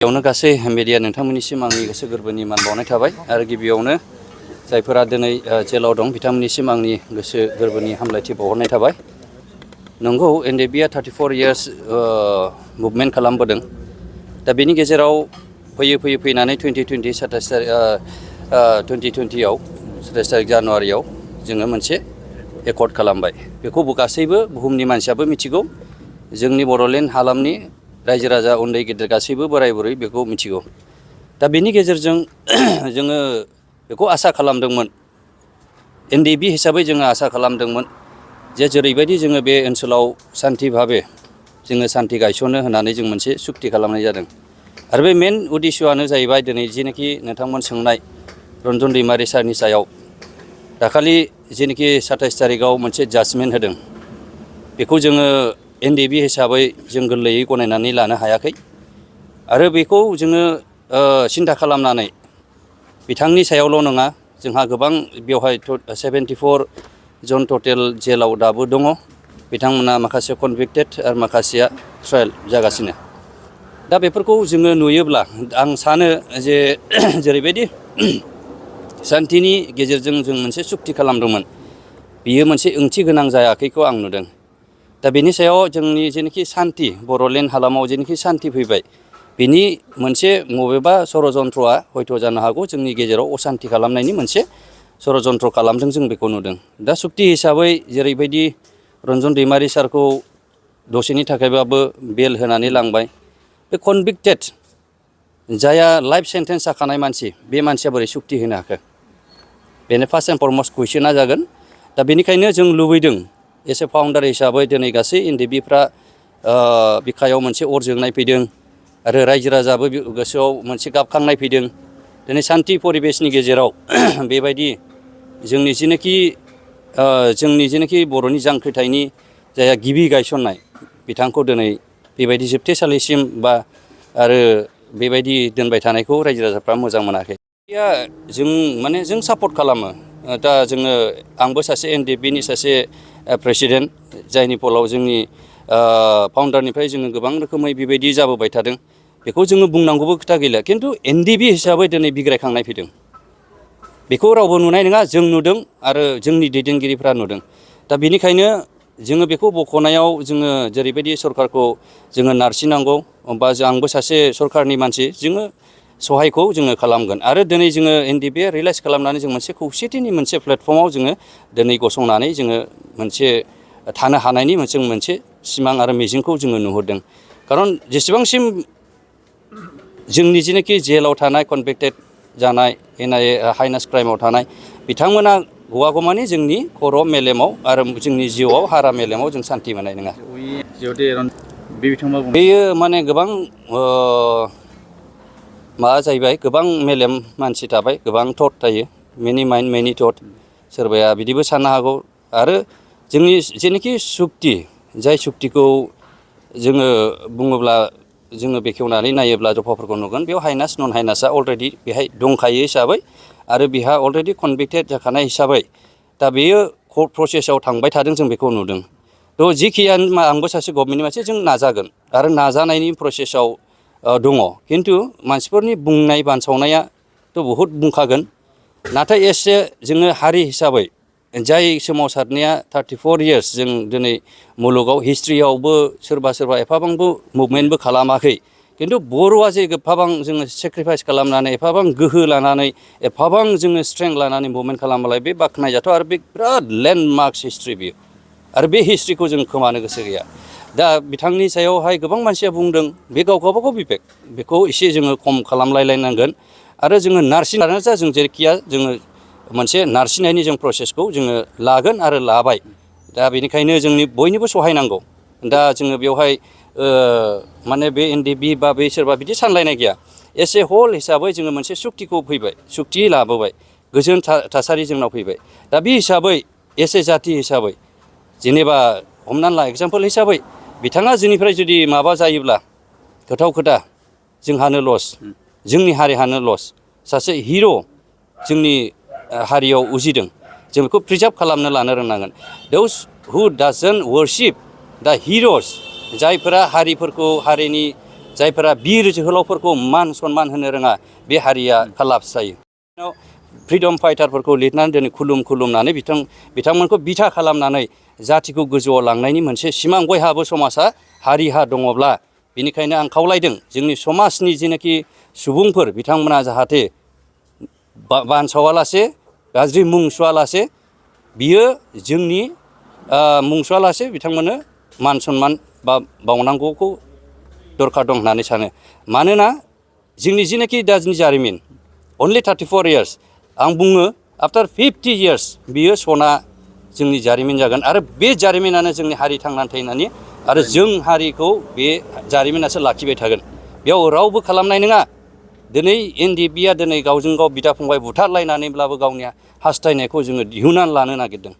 गिबियावनो गासै मेडिया नोंथांमोननिसिम आंनि गोसो गोरबोनि मान बावनाय थाबाय आरो गिबियावनो जायफोरा दिनै जेलाव दं बिथांमोननिसिम आंनि गोसो गोरबोनि हामलायथि बावहरनाय थाबाय। नंगौ NDFBआ 34 इयार्स मुभमेन्ट खालामबोदों। दा बेनि गेजेराव फैनानै 2020 2020आव 27 तारिख जानुवारियाव जोङो मोनसे एकर्ड खालामबाय। बेखौ गासैबो बुहुमनि मानसियाबो मिथिगौ। जोंनि बड'लेण्ड हालामनि रायजो राजा उन्दै गेदेर गासैबो बोराय बुरै बेखौ मिथिगौ। दा बेनि गेजेरजों जोङो बेखौ आसा खालामदोंमोन, NDFB हिसाबै जोङो आसा खालामदोंमोन जे जेरैबायदि जोङो बे ओनसोलाव सान्थि भाबे जोङो सान्थि गायसननो होननानै जों मोनसे सुक्ति खालामनाय जादों। आरो बे मेन उद्देश्यआनो जाहैबाय दिनै जेनाखि नोंथांमोन सोंनाय रन्जन दैमारि सारनि सायाव दाखालि जेनाखि 27 तारिखआव मोनसे जाजमेन्ट होदों, बेखौ जोङो NDFB हिसाबै जों गोरलैयै गनायनानै लानो हायाखै। आरो बेखौ जोङो सिन्था खालामनानै बिथांनि सायावल' नङा, जोंहा गोबां बेवहाय 74 जन टटेल जेलाव दाबो दङ। बिथांमोना माखासे कनभिक्टेड आरो माखासेया ट्रायल जागासिनो। दा बेफोरखौ जोङो नुयोब्ला आं सानो जे जेरैबायदि सान्थिनि गेजेरजों जों मोनसे सुक्ति खालामदोंमोन, बियो मोनसे ओंथि गोनां जायाखैखौ आं नुदों। दा बेनि सायाव जोंनि जेनाखि सान्थि बड'लेण्ड हालामाव जेनाखि सान्थि फैबाय, बिनि मोनसे बबेबा षड़यन्त्रआ हयथ' जानो हागौ जोंनि गेजेराव असान्थि खालामनायनि मोनसे षड़यन्त्र खालामदों, जों बेखौ नुदों। दा सुक्ति हिसाबै जेरैबायदि रन्जन दैमारि सारखौ दसेनि थाखायबाबो बेल होनानै लांबाय, बे कनभिक्टेड जायहा लाइफ सेन्टेन्स जाखानाय मानसि, बे मानसिया बोरै सुक्ति होनो हाखो? बेनो फार्स्ट एन्ड फरमस्ट कुइसना जागोन। दा बेनिखायनो जों लुबैदों एस ए फाउन्डार हिसाबै दिनै गासै NDFBफ्रा बिखायाव मोनसे अर जोंनाय फैदों आरो रायजो राजाबो गोसोआव मोनसे गाबखांनाय फैदों। दिनै सान्थि परिबेसनि गेजेराव बेबायदि जोंनि जेनाखि बर'नि जांख्रिथायनि जायहा गिबि गायसननाय, बिथांखौ दिनै बेबायदि जोबथेसालिसिम बा आरो बेबायदि दोनबाय थानायखौ रायजो राजाफ्रा मोजां मोनाखै। जों सापर्ट खालामो। दा जोङो आंबो सासे NDFBनि सासे प्रेसिडेन्ट, जायनि फलाव जोंनि फाउन्डारनिफ्राय जोङो गोबां रोखोमै बेबायदि जाबोबाय थादों। बेखौ जोङो बुंनांगौबो खोथा गैला। खिन्थु NDFB हिसाबै दिनै बिग्रायखांनाय फैदों। बेखौ रावबो नुनाय नङा, जों नुदों आरो जोंनि दैदेनगिरिफ्रा नुदों। दा बेनिखायनो जोङो बेखौ बख'नायाव जोङो जेरैबायदि सरकारखौ जोङो नारसिननांगौ, बा आंबो सासे सरकारनि मानसि, जोङो सहायखौ जोङो खालामगोन। आरो दिनै जोङो NDFBआ रियेलाइज खालामनानै जों मोनसे खौसेथिनि मोनसे प्लेटफर्माव जोङो दिनै गसंनानै जोङो मोनसे थानो हानायनि मोनसे सिमां आरो मिजिंखौ जोङो नुहुरदों। खारन जेसेबांसिम जोंनि जेनाखि जेलाव थानाय कनभिक्टेड जानाय हाइनास क्राइमाव थानाय बिथांमोना गवागौमानि जोंनि खर' मेलेमाव आरो जोंनि जिउआव हारा मेलेमाव जों सान्थि मोननाय नङा। बेयो माने गोबां माबा जाहैबाय, गोबां मेलेम मानसि थाबाय, गोबां थट थायो, मेनि माइन्ड मेनि थट। सोरबाया बिदिबो साननो हागौ। आरो जोंनि जेनाखि सुक्ति, जाय सुक्तिखौ जोङो बुङोब्ला जोङो बेखेवनानै नायोब्ला जफाफोरखौ नुगोन, बेयाव हाइनास नन हाइनासआ अलरेडि बेहाय दंखायो हिसाबै आरो बेहा अलरेडि कनभिक्टेड जाखानाय हिसाबै दा बेयो कर्ट प्रसेसआव थांबाय थादों, जों बेखौ नुदों। थ' जिखियानो आंबो सासे गभमेन्टनि मानसि, जों नाजागोन आरो नाजानायनि प्रसेसआव दङ। खिन्थु मानसिफोरनि बुंनाय बानसावनायाथ' बहुद बुंखागोन। नाथाय एसे जोङो हारि हिसाबै जाय सोमावसारनाया 34 इयार्स जों दिनै मुलुगाव हिस्ट्रियावबो सोरबा एफाबांबो मुभमेन्टबो खालामाखै, खिन्थु बर'आ जे एफाबां जोङो सेक्रिफाइस खालामनानै एफाबां गोहो लानानै एफाबां जोङो स्ट्रेंथ लानानै मुभमेन्ट खालामबालाय बे बाख्नायजाथाव आरो बे बिराद लेन्डमार्क्स हिस्ट्रि बियो। आरो बे हिस्ट्रिखौ जों खोमानो गोसो गैया। दा बिथांनि सायावहाय गोबां मानसिया बुंदों, बे गावबागाव बिबेक, बेखौ एसे जोङो खम खालामलायलायनांगोन। आरो जोङो नारसिनानो जा, जों जेरैखिया जोङो मोनसे नारसिननायनि जों प्रसेसखौ जोङो लागोन आरो लाबाय। दा बेनिखायनो जोंनि बयनिबो सहायनांगौ। दा जोङो बेवहाय माने बे NDFB बा बे सोरबा बिदि सानलायनाय गैया। एस ए हल हिसाबै जोङो मोनसे सुक्तिखौ फैबाय, सुक्ति लाबोबाय, गोजोन थासारि जोंनाव फैबाय। दा बे हिसाबै एस ए जाथि हिसाबै जेनेबा हमनानै ला एग्जाम्पल हिसाबै बिथाङा जोंनिफ्राय जुदि माबा जायोब्ला गोथाव खोथा, जोंहानो लस, जोंनि हारिहानो लस। सासे हिर' जोंनि हारियाव उजिदों, जों बेखौ प्रिजार्भ खालामनो लानो रोंनांगोन। दोस हु डाजन्ट वर्शिप दा हिर'स, जायफोरा हारिफोरखौ, हारिनि जायफोरा बिर जोहोलावफोरखौ मान सनमान होनो रोङा बे हारिया कालाप्स जायो फ्रिडम फाइटारफोरखौ लिरनानै दिनै खुलुमनानै बिथांमोनखौ बिथा खालामनानै जाथिखौ गोजौआव लांनायनि मोनसे सिमां बयहाबो समाजा हारिहा दङब्ला बेनिखायनो आं खावलायदों जोंनि समाजनि जेनाखि सुबुंफोर बिथांमोना जाहाथे बानसावालासे गाज्रि मुं सुवालासे बियो जोंनि मुं सुवालासे बिथांमोननो मान सनमान बा बावनांगौखौ दरखार दं होननानै सानो मानोना जोंनि जेनाखि दानि जारिमिन only 34 years आं बुङो आफ्टार 50 years बियो सना जोंनि जारिमिन जागोन आरो बे जारिमिनानो जोंनि हारि थांनानै थानायनि आरो जों हारिखौ बे जारिमिनासो लाखिबाय थागोन बेयाव रावबो खालामनाय नङा दिनै NDFBआ दिनै गावजों गाव बिदा फंबाय बुथारलायनानैब्लाबो गावनि हास्थायनायखौ जोङो दिहुननानै लानो नागिरदों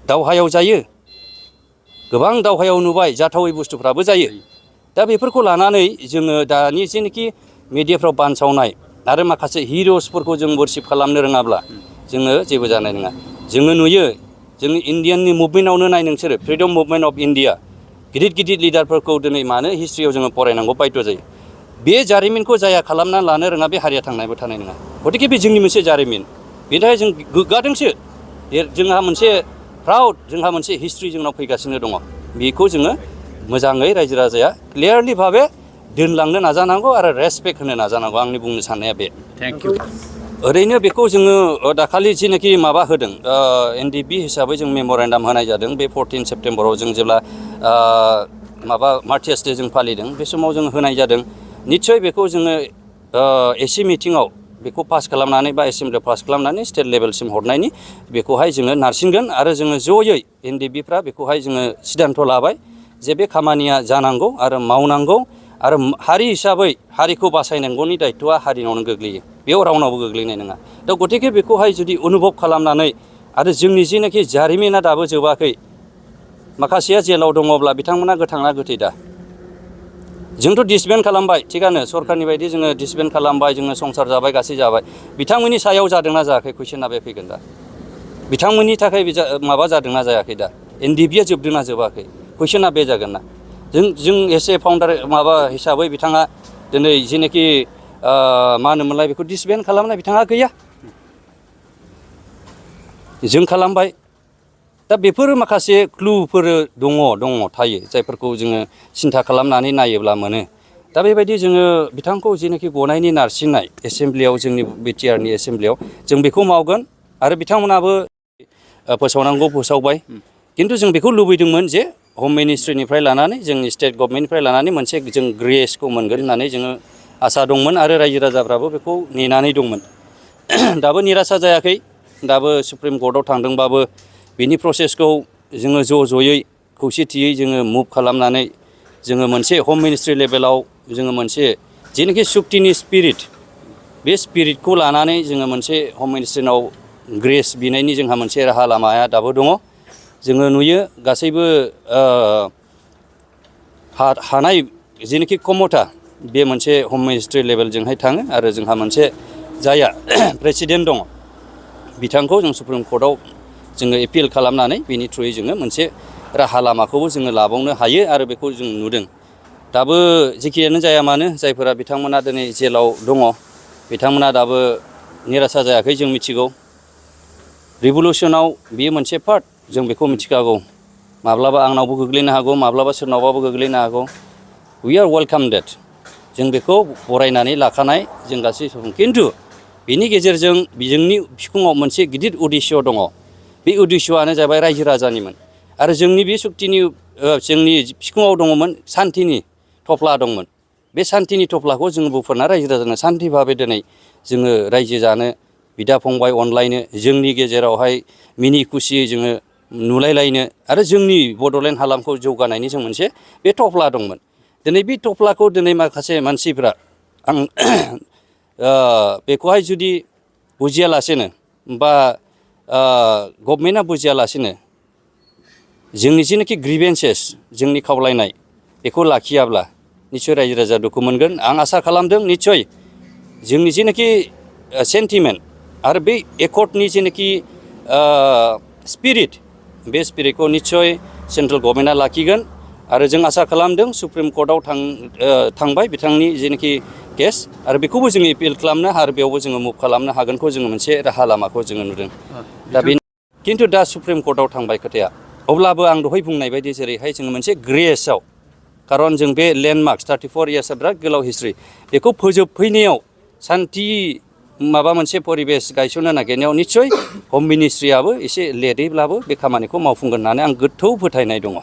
दावहायाव जायो गोबां दावहायाव नुबाय जाथावै बुस्थुफ्राबो जायो दा बेफोरखौ लानानै जोङो दानि जेनाखि मिडियाफ्राव बानसावनाय आरो माखासे हिर'सफोरखौ जों वर्शिप खालामनो रोङाब्ला जोङो जेबो जानाय नङा जोङो नुयो जोंनि इण्डियाननि मुभमेन्टआवनो नाय नोंसोरो फ्रिडम मुभमेन्ट अफ इण्डिया गिदिर लिडारफोरखौ दिनै मानो हिस्ट्रियाव जोङो फरायनांगौ बायद' जायो बे जारिमिनखौ जाया खालामनानै लानो रोङा बे हारिया थांनायबो थानाय नङा गतिके बे जोंनि मोनसे जारिमिन बेनि थाखाय जों गोग्गादोंसो जोंहा मोनसे प्राउड जोंहा मोनसे हिस्ट्रि जोंनाव फैगासिनो दङ बेखौ जोङो मोजाङै रायजो राजाया क्लियारलि भाबे दोनलांनो नाजानांगौ आरो रेसपेक्ट होनो नाजानांगौ आंनि बुंनो साननाया बे थेंक इउ ओरैनो बेखौ जोङो दाखालि जेनाखि माबा होदों NDFB हिसाबै जों मेम'रेन्डाम होनाय जादों बे 14 सेप्टेम्बराव जों जेब्ला माबा मार्टियार्स डे जों फालिदों बे समाव जों होनाय जादों निस्सय बेखौ जोङो एसि मिटिङाव बेखौ पास खालामनानै बा एसेमब्लियाव पास खालामनानै स्टेट लेभेलसिम हरनायनि बेखौहाय जोङो नारसिनगोन आरो जोङो जयै NDFBफ्रा बेखौहाय जोङो सिद्धान्थ' लाबाय जे बे खामानिया जानांगौ आरो मावनांगौ आरो हारि हिसाबै हारिखौ बासायनांगौनि दायथ'आ हारिनावनो गोग्लैयो बेयाव रावनावबो गोग्लैनाय नङा दा गतिके बेखौहाय जुदि अनुभब खालामनानै आरो जोंनि जेनाखि जारिमिना दाबो जोबाखै माखासेया जेलाव दङब्ला बिथांमोना गोथाङा गोथै दा जोंथ' डिसबेन्ड खालामबाय थिगानो सरखारनि बायदि जोङो डिसबेन्ड खालामबाय जोङो संसार जाबाय गासै जाबाय बिथांमोननि सायाव जादोंना जायाखै कुइसना बे फैगोन दा बिथांमोननि थाखाय माबा जादोंना जायाखै दा NDFBआ जोबदोंना जोबाखै कुइसना बे जागोन ना जों एसे फाउन्डार माबा हिसाबै बिथाङा दिनै जेनाखि मा होनोमोनलाय बेखौ डिसबेन्ड खालामनाय बिथाङा गैया जों खालामबाय दा बेफोर माखासे क्लुफोर दङ थायो जायफोरखौ जोङो सिन्था खालामनानै नायोब्ला मोनो दा बेबायदि जोङो बिथांखौ जेनाखि गनायनि नारसिननाय एसेमब्लियाव जोंनि BTRनि एसेमब्लियाव जों बेखौ मावगोन आरो बिथांमोनाबो फोसावनांगौ फोसावबाय खिन्थु जों बेखौ लुबैदोंमोन जे हम मिनिस्ट्रिनिफ्राय लानानै जोंनि स्टेट गभर्नमेन्टनिफ्राय लानानै मोनसे जों ग्रेसखौ मोनगोन होननानै जोङो आसा दंमोन आरो रायजो राजाफ्राबो बेखौ नेनानै दंमोन दाबो निरासा जायाखै दाबो सुप्रिम कर्टआव थांदोंबाबो बिनि प्रसेसखौ जोङो ज'यै खौसेथियै जोङो मुभ खालामनानै जोङो मोनसे हम मिनिस्ट्रि लेभेलाव जोङो मोनसे जेनाखि सुक्तिनि स्पिरिट बे स्पिरिटखौ लानानै जोङो मोनसे हम मिनिस्ट्रिनाव ग्रेस बिनायनि जोंहा मोनसे राहा लामाया दाबो दङ जोङो नुयो गासैबो हानाय जेनाखि क्षमता बे मोनसे हम मिनिस्ट्रि लेभेलजोंहाय थाङो आरो जोंहा मोनसे जायहा प्रेसिडेन्ट दङ बिथांखौ जों सुप्रिम कर्टआव जोङो एपिल खालामनानै बेनि थ्रुयै जोङो मोनसे राहा लामाखौबो जोङो लाबावनो हायो आरो बेखौ जों नुदों दाबो जेखियानो जाया मानो जायफोरा बिथांमोना दिनै जेलाव दङ बिथांमोना दाबो निरासा जायाखै जों मिथिगौ रिभलुसनाव बेयो मोनसे पार्ट जों बेखौ मिथिखागौ माब्लाबा आंनावबो गोग्लैनो हागौ माब्लाबा सोरनावबाबो गोग्लैनो हागौ वी आर वेलकाम डेट जों बेखौ बरायनानै लाखानाय जों गासै सुबुं खिन्थु बेनि गेजेरजों जोंनि बिखुङाव मोनसे गिदिर उद्देश्य दङ बे उद्देश्यआनो जाबाय रायजो राजानिमोन आरो जोंनि बे सुक्तिनि जोंनि बिखुङाव दङमोन सान्थिनि थफ्ला दंमोन बे सान्थिनि थफ्लाखौ जोङो बुफुरना रायजो राजानो सान्थि भाबै दिनै जोङो रायजो जानो बिदा फंबाय अनलायनो जोंनि गेजेरावहाय मिनि खुसियै जोङो नुलायलायनो आरो जोंनि बड'लेण्ड हालामखौ जौगानायनि जों मोनसे बे थफ्ला दंमोन दिनै बे थफ्लाखौ दिनै माखासे मानसिफ्रा आं बेखौहाय जुदि बुजियालासेनो बा गभर्नमेन्टआ बुजियालासेनो जोंनि जेनाखि ग्रिभेन्सेस जोंनि खावलायनाय बेखौ लाखियाब्ला निस्सय रायजो राजा दुखु मोनगोन आं आसा खालामदों निस्सय जोंनि जेनाखि सेन्टिमेन्ट आरो बे एकर्डनि जेनाखि स्पिरिट बे स्पिरिटखौ निस्सय सेन्ट्रेल गभर्नमेन्टआ लाखिगोन आरो जों आसा खालामदों सुप्रिम कर्टआव थांबाय बिथांनि जेनाखि केस आरो बेखौबो जोङो एपिल खालामनो आरो बेयावबो जोङो मुभ खालामनो हागोनखौ जोङो मोनसे राहा लामाखौ जोङो नुदों दा बे खिन्थु दा सुप्रिम कर्टआव थांबाय खोथाया अब्लाबो आं दहाय बुंनाय बायदि जेरैहाय जोङो मोनसे ग्रेसआव खारन जों बे लेन्डमार्क 34 इयार्सआ बिराद गोलाव हिस्ट्रि बेखौ फोजोबफैनायाव सान्थि माबा मोनसे परिबेस गायसननो नागिरनायाव निस्सय हम मिनिस्ट्रियाबो एसे लेटैब्लाबो बे खामानिखौ मावफुंगोन होननानै आं गोथौ फोथायनाय दङ।